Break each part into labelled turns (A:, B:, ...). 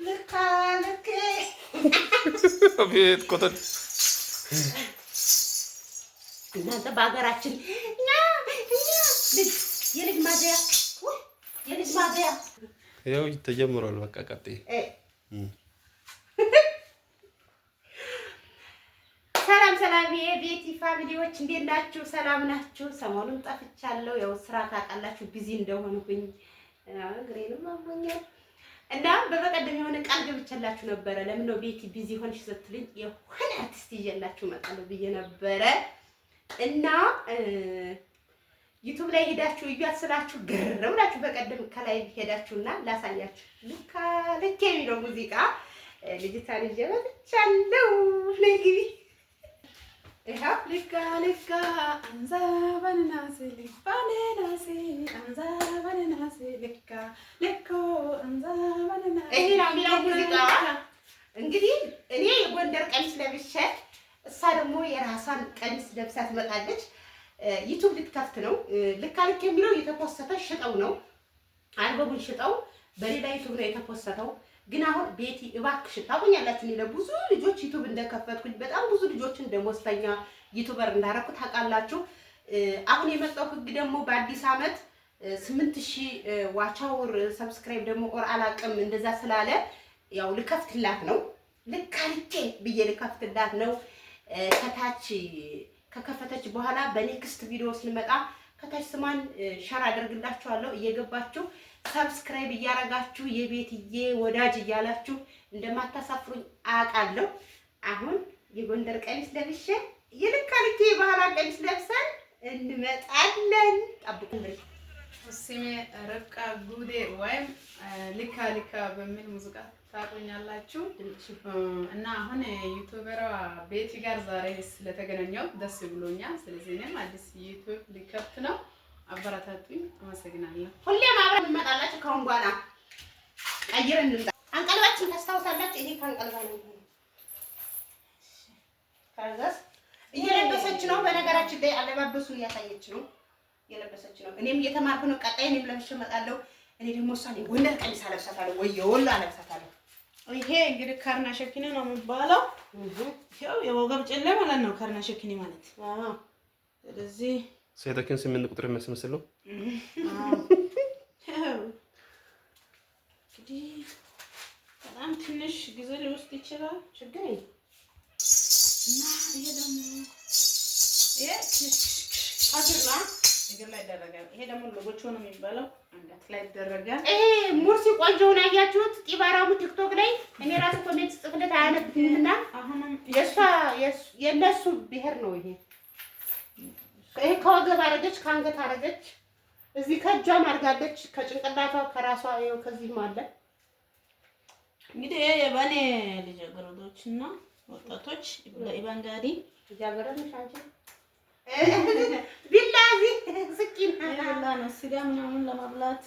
A: ልካ ልኬ።
B: አቤት ቆጠት!
A: እናንተ በሀገራችን እኛ እኛ ልጅ የልጅ ማዘያ፣ ውይ፣ የልጅ ማዘያ።
B: ያው ተጀምሯል። በቃ ቀጥይ።
A: ሰላም ሰላም፣ የቤቲ family ዎች፣ እንዴት ናችሁ? ሰላም ናችሁ? ሰሞኑን ጠፍቻለሁ። ያው ስራ ታውቃላችሁ፣ busy እንደሆንኩኝ፣ እግሬንም አሞኛል እና በበቀደም የሆነ ቃል ገብቼላችሁ ነበረ። ለምን ነው ቤቲ busy ሆንሽ ስትልኝ የሆነ አርቲስት ይዤላችሁ እመጣለሁ ብዬ ነበረ እና YouTube ላይ ሄዳችሁ እዩት ስላችሁ ግርም ብላችሁ በቀደም ከላይ ሄዳችሁና ላሳያችሁ ልካ ልክ የሚለው ሙዚቃ ልጅቷን ይዤ መጥቻለሁ። ነይ ግቢ። ይኸው።
C: ልካ ልካ አንዛባንናሴ ሊባኔናሴ አንዛባንናሴ ልካ ልኮ አንዛባንናሴ።
A: ይሄ ነው የሚለው ሙዚቃ። እንግዲህ እኔ የጎንደር ቀሚስ ለብሼ እሷ ደግሞ የራሷን ቀሚስ ለብሳ ትመጣለች። YouTube ልትከፍት ነው። ልካ ልክ የሚለው የተፖሰተ ሽጠው ነው፣ አልበሙን ሽጠው በሌላ YouTube ነው የተፖሰተው። ግን አሁን ቤቲ እባክሽን፣ ታውቁኛላችሁ፣ እኔ ለብዙ ልጆች YouTube እንደከፈትኩኝ፣ በጣም ብዙ ልጆችን ደሞዝተኛ YouTuber እንዳረኩ ታውቃላችሁ። አሁን የመጣው ህግ ደግሞ በአዲስ ዓመት 8000 watch hour፣ subscribe ደግሞ or አላቅም እንደዛ ስላለ ያው ልከፍትላት ነው። ልካ ልኬ ብዬ ልከፍትላት ነው። ከታች ከከፈተች በኋላ በ next ቪዲዮ ስንመጣ ከታች ስሟን share አደርግላችኋለሁ። እየገባችሁ subscribe እያረጋችሁ የቤትዬ ወዳጅ እያላችሁ እንደማታሳፍሩኝ አውቃለሁ። አሁን የጎንደር ቀሚስ ለብሼ የልካ ልኬ የባህላ ቀሚስ ለብሰን እንመጣለን። ጠብቁ።
C: ስሜ ርብቃ ጉዴ ወይም ልካ ልካ በሚል ሙዚቃ ታውቁኛላችሁ። እና አሁን YouTuber ዋ ቤቲ ጋር ዛሬ ስለተገናኘው ደስ ብሎኛል። ስለዚህ እኔም አዲስ YouTube ሊከፍት ነው። አበረታቱኝ። አመሰግናለሁ።
A: ሁሌም አብረን እንመጣላችሁ። ከአሁን በኋላ ቀይረን እንምጣ። አንቀልባችን ታስታውሳላችሁ? ይሄ ከአንቀልባ ነው። ከዛስ እየለበሰች ነው። በነገራችን ላይ አለባበሱን እያሳየች ነው፣ እየለበሰች ነው። እኔም እየተማርኩ ነው። ቀጣይ እኔም ለብሼ እመጣለሁ። እኔ ደግሞ እሷን የጎንደር ቀሚስ አለብሳታለሁ ወይ የወሎ አለብሳታለሁ።
D: ይሄ እንግዲህ ከርና ሸኪኒ ነው የሚባለው። ይኸው የወገብ ጭሌ ማለት ነው ከርና ሸኪኒ ማለት። ስለዚህ
B: ሴቶችን 8 ቁጥር የሚያስመስል ነው።
D: ይኸው እንግዲህ በጣም ትንሽ ጊዜ ሊወስድ ይችላል።
A: ችግር የለም።
D: እና ይሄ ደግሞ ይሄ
A: እግር ነው።
D: እግር ላይ ይደረጋል። ይሄ ደግሞ ሎጎቾ ነው የሚባለው፣ አንገት ላይ ይደረጋል።
A: ይሄ ሙርሲ ቆንጆውን አያችሁት? ጢባራሙ TikTok ላይ እኔ ራሱ comment ጽፍለት አያነብኝምና
D: አሁንም
A: የእሷ የእነሱ ብሔር ነው ይሄ። ይሄ ከወገብ አረገች፣ ከአንገት አረገች፣ እዚህ ከእጇም አድርጋለች፣ ከጭንቅላቷ፣ ከራሷ፣ ይኸው ከዚህም አለ።
D: እንግዲህ ይሄ የባሌ ልጃገረዶች እና ወጣቶች ለኢባንጋዲ
A: ልጃገረድ ነሽ አንቺ? ቢላ እዚህ ስኪን።
D: ቢላ ነው፣ ስጋ ምናምን ለመብላት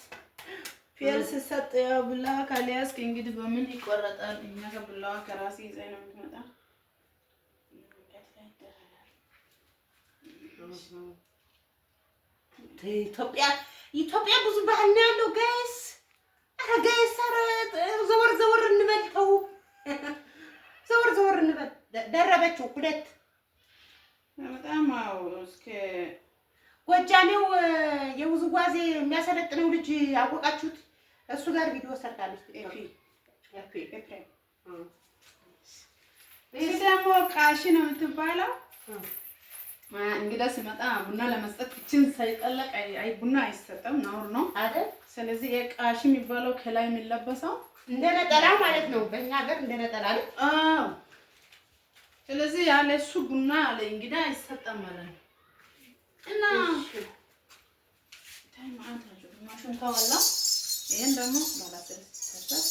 D: ፒየር ሲሰጥ ያው ቢላ ካልያዝክ እንግዲህ በምን ይቆረጣል?
C: እኛ ከብላዋ ከራሴ ይዘኝ ነው የምትመጣ።
D: አንገት ላይ ይደረጋል።
A: ኢትዮጵያ ኢትዮጵያ ብዙ ባህል ነው ያለው guys። ኧረ guys፣ ኧረ ዘወር ዘወር እንበል፣ ተው፣ ዘወር ዘወር እንበል። ደረበችው ሁለት።
C: በጣም አዎ፣ እስከ
A: ጎጃሜው የውዝዋዜ የሚያሰለጥነው ልጅ አወቃችሁት? እሱ ጋር ቪዲዮ ሰርታለች።
C: ኤፒ
A: ኤፍሬም።
C: ይህ ደግሞ ቃሺ ነው የምትባለው። እንግዳ ሲመጣ ቡና ለመስጠት እችን ሳይጠለቅ አይ ቡና አይሰጥም፣ ነውር ነው።
A: አይደል?
C: ስለዚህ ይሄ ቃሺ የሚባለው ከላይ የሚለበሰው
A: እንደ ነጠላ ማለት ነው። በእኛ ሀገር እንደ ነጠላ ነው።
C: አዎ። ስለዚህ ያለ እሱ ቡና ያለ እንግዳ አይሰጥም ማለት ነው። እና ታይ ማለት ነው ግማሹን ተወላ። ይሄን ደግሞ ባላሰለስ።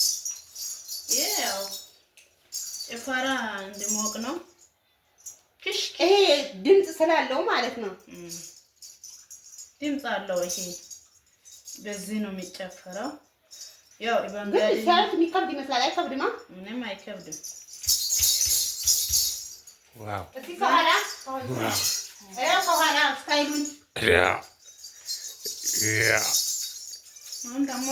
D: ይሄ ያው ጭፈራ እንዲሞቅ ነው። ክሽ
A: ይሄ ድምፅ ስላለው ማለት ነው።
D: ድምፅ አለው። ይሄ በዚህ ነው የሚጨፈረው። ያው
A: ግን
D: ኢባንጋዲ
A: ሲያዩት የሚከብድ ይመስላል። አይከብድማ?
D: ምንም አይከብድም።
B: Wow!
A: እስኪ ከኋላ ከኋላ style ኡን።
B: Yeah.
C: አሁን ደግሞ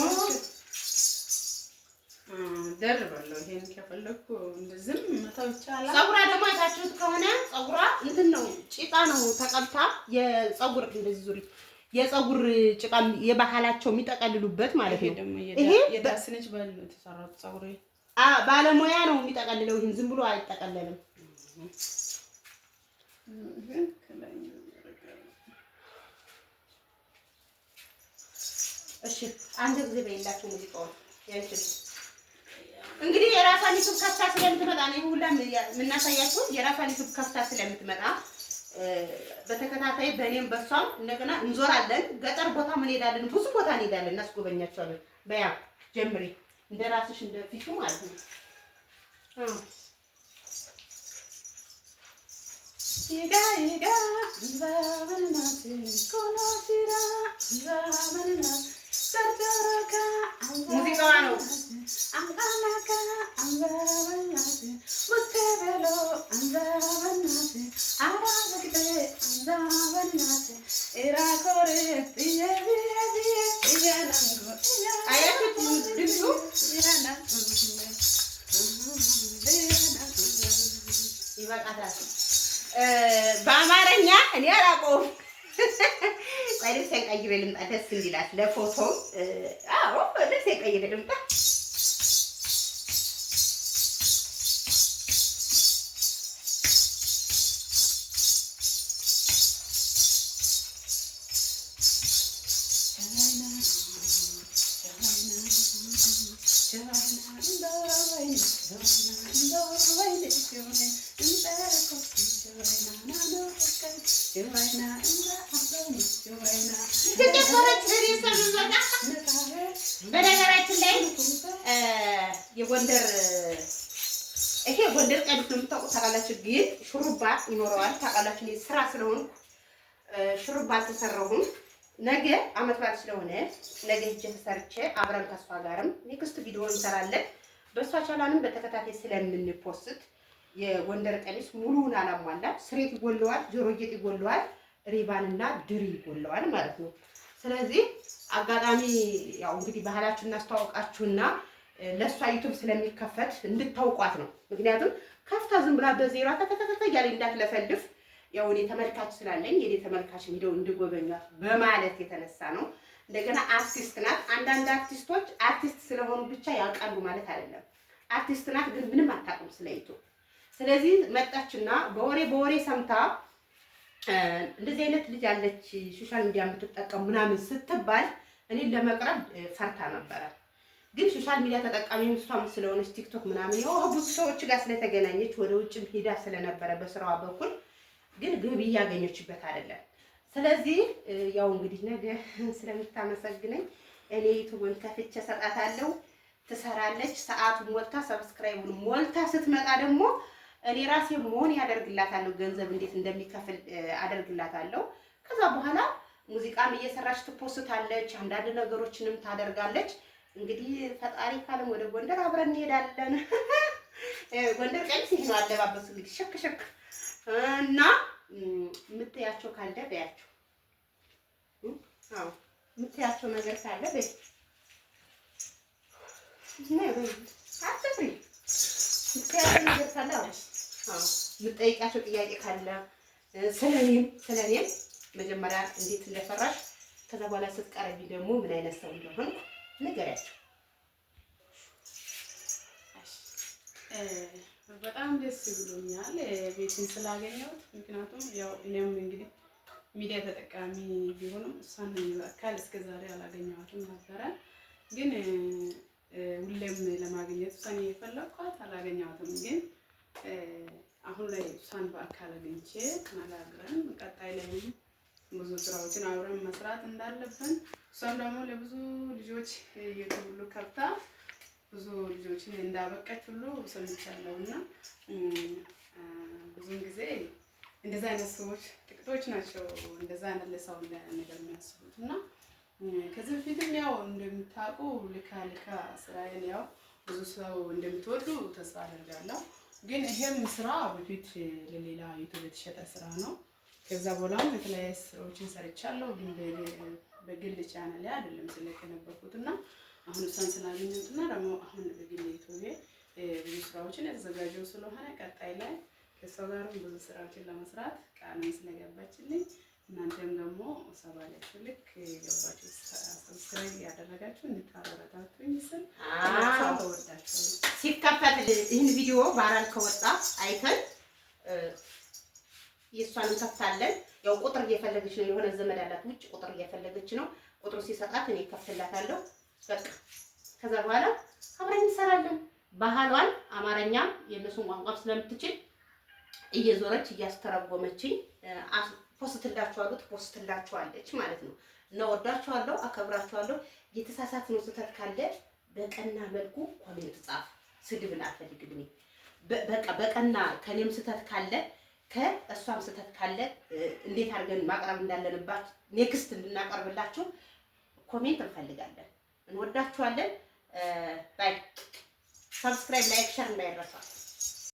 C: ደርባለሁ። ይሄን ከፈለኩ እንደዚህም መተው ይቻላል።
A: ፀጉሯ ደግሞ አይታችሁት ከሆነ ፀጉሯ እንትን ነው፣ ጭቃ ነው ተቀብታ፣ የፀጉር እንደዚህ ዙሪ የፀጉር ጭቃ የባህላቸው የሚጠቀልሉበት ማለት
C: ይሄ
A: ነው።
C: ደግሞ
A: ይሄ
C: የዳስነች በል ነው የተሰራው ፀጉሬ።
A: ባለሙያ ነው የሚጠቀልለው። ይህን ዝም ብሎ አይጠቀለልም።
C: ይሄን ከላይ አደርጋለሁ።
A: እሺ አንድ ጊዜ በሌላቸው ሙዚቃውን ያንቺን እንግዲህ የራሷን ዩቱብ ከፍታ ስለምትመጣ ነው ይሄ ሁላ የምናሳያችሁ። የራሷን ዩቱብ ከፍታ ስለምትመጣ በተከታታይ በእኔም በሷም እንደገና እንዞራለን። ገጠር ቦታ እንሄዳለን፣ ብዙ ቦታ እንሄዳለን፣ እናስጎበኛቸዋለን። በያ ጀምሪ፣ እንደ ራስሽ እንደ ፊቱ ማለት ነው። አዎ።
C: ይጋ ይጋ ዘመንናት ኮኖሲራ ዘመንናት ሰርተረካ
A: ሙዚቃዋ ነው።
C: አንቃናካ አንዘመናት ሙተበሎ አንዘመናት አራበግቴ አንዘመናት ኢራኮሬ ጥየ ብየ ብየ ጥየናንጎ
A: አያችሁት ድምፁ? ይበቃታል። በአማርኛ እኔ አላውቀውም። ቆይ ልብሴን ቀይሬ ልምጣ፣ ደስ እንዲላት ለፎቶ። አዎ ልብሴን ቀይሬ ልምጣ። ተጨፈረች እኔ ሰምበቃ። በነገራችን ላይ የጎንደር ይሄ ጎንደር ቀሚስ ነው የምታውቁት ታውቃላችሁ። ግን ሹሩባ ይኖረዋል ታውቃላችሁ። እኔ ስራ ስለሆንኩ ሹሩባ አልተሰራሁም። ነገ አመት በዓል ስለሆነ ነገ ሂጄ ተሰርቼ አብረን ከእሷ ጋርም next ቪዲዮ እንሰራለን። በእሷ ቻናልም በተከታታይ ስለምን post የጎንደር ቀሚስ ሙሉውን አላሟላም። ስሬት ይጎለዋል፣ ጆሮ ጌጥ ይጎለዋል፣ ሪባንና ድሪ ይጎለዋል ማለት ነው። ስለዚህ አጋጣሚ ያው እንግዲህ ባህላችሁ እናስተዋውቃችሁና ለእሷ ዩቱብ ስለሚከፈት እንድታውቋት ነው። ምክንያቱም ከፍታ ዝም ብላ በዜሮ ተተተተ እያለ እንዳትለፈልፍ ያው እኔ ተመልካች ስላለኝ የኔ ተመልካች ሄደው እንዲጎበኟት በማለት የተነሳ ነው። እንደገና አርቲስት ናት። አንዳንድ አርቲስቶች አርቲስት ስለሆኑ ብቻ ያውቃሉ ማለት አይደለም። አርቲስት ናት ግን ምንም አታውቅም ስለ ዩቱብ። ስለዚህ መጣችና በወሬ በወሬ ሰምታ እንደዚህ አይነት ልጅ አለች social media የምትጠቀም ምናምን ስትባል እኔን ለመቅረብ ፈርታ ነበረ። ግን social media ተጠቃሚ እሷም ስለሆነች ቲክቶክ ምናምን ያው ብዙ ሰዎች ጋር ስለተገናኘች ወደ ውጭም ሄዳ ስለነበረ በስራዋ በኩል ግን ገቢ እያገኘችበት አይደለም። ስለዚህ ያው እንግዲህ ነገ ስለምታመሰግነኝ እኔ ዩቱብን ከፍቼ ሰጣታለሁ። ትሰራለች። ሰዓቱን ሞልታ subscribe ኡን ሞልታ ስትመጣ ደግሞ እኔ ራሴ መሆን ያደርግላታለሁ። ገንዘብ እንዴት እንደሚከፍል አደርግላታለሁ። ከዛ በኋላ ሙዚቃም እየሰራች ት post አለች፣ አንዳንድ ነገሮችንም ታደርጋለች። እንግዲህ ፈጣሪ ካለም ወደ ጎንደር አብረን እንሄዳለን። ጎንደር ቀሚስ ይሄ ነው አለባበሱ። እንግዲህ ሸክ ሸክ እና የምትያቸው ካለ በያቸው። አዎ የምትያቸው ነገር ካለ በይ። አትፍሪ። የምትያቸው ነገር ካለ አዎ፣ አዎ የምትጠይቂያቸው ጥያቄ ካለ ስለኔም መጀመሪያ እንዴት እንደፈራሽ ከዛ በኋላ ስትቀረቢ ደግሞ ምን አይነት ሰው እንደሆንኩ ንገሪያቸው።
C: በጣም ደስ ብሎኛል ቤትን ስላገኘሁት። ምክንያቱም ያው እኔም እንግዲህ ሚዲያ ተጠቃሚ ቢሆንም እሷን በአካል እስከ ዛሬ አላገኘኋትም ነበረ። ግን ሁሌም ለማግኘት እሷን እየፈለኳት አላገኘኋትም። ግን አሁን ላይ እሷን በአካል አግኝቼ ተነጋግረን ቀጣይ ላይም ብዙ ስራዎችን አብረን መስራት እንዳለብን እሷም ደግሞ ለብዙ ልጆች ዩቱብ ሁሉ ከፍታ ብዙ ልጆችን እንዳበቃች ሁሉ ሰምቻለሁ። እና ብዙን ጊዜ እንደዛ አይነት ሰዎች ጥቂቶች ናቸው እንደዛ አይነት ለሰው ነገር የሚያስቡት። እና ከዚህ በፊትም ያው እንደምታውቁ ልካ ልካ ስራዬን ያው ብዙ ሰው እንደምትወዱ ተስፋ አደርጋለሁ። ግን ይሄም ስራ በፊት ለሌላ ዩቱብ የተሸጠ ስራ ነው። ከዛ በኋላም የተለያዩ ስራዎችን ሰርቻለሁ፣ ግን በግል ቻናል ላይ አይደለም ስለቅ የነበርኩት። እና አሁን እሷን ስላገኘሁትና ደግሞ አሁን በግል ዩቲዩብ ብዙ ስራዎችን ያዘጋጀው ስለሆነ ቀጣይ ላይ ከእሷ ጋርም ብዙ ስራዎችን ለመስራት ቃልን ስለገባችልኝ እናንተም ደግሞ ሰባላችሁ ልክ የገባችሁ subscribe ያደረጋችሁ እንድታበረታቱኝ ስል እወዳችኋለሁ።
A: ሲከፈት ይህን ቪዲዮ viral ከወጣ አይተን የእሷን እንከፍታለን። ያው ቁጥር እየፈለገች ነው፣ የሆነ ዘመድ አላት ውጭ፣ ቁጥር እየፈለገች ነው። ቁጥሩ ሲሰጣት እኔ እከፍትላታለሁ። በቃ ከዛ በኋላ አብረን እንሰራለን። ባህሏን አማርኛም የእነሱን ቋንቋም ስለምትችል እየዞረች እያስተረጎመችኝ ፖስትላችኋለሁ፣ ትፖስትላችኋለች ማለት ነው። እና ወዳችኋለሁ፣ አከብራችኋለሁ። የተሳሳትነው ስህተት ካለ በቀና መልኩ comment ጻፍ። ስድብን አልፈልግም እኔ። በቃ በቀና ከኔም ስህተት ካለ ከእሷም ስህተት ካለ እንዴት አድርገን ማቅረብ እንዳለንባት next እንድናቀርብላችሁ comment እንፈልጋለን። እንወዳችኋለን። Bye። Subscribe፣ like፣ share እንዳይረሳ።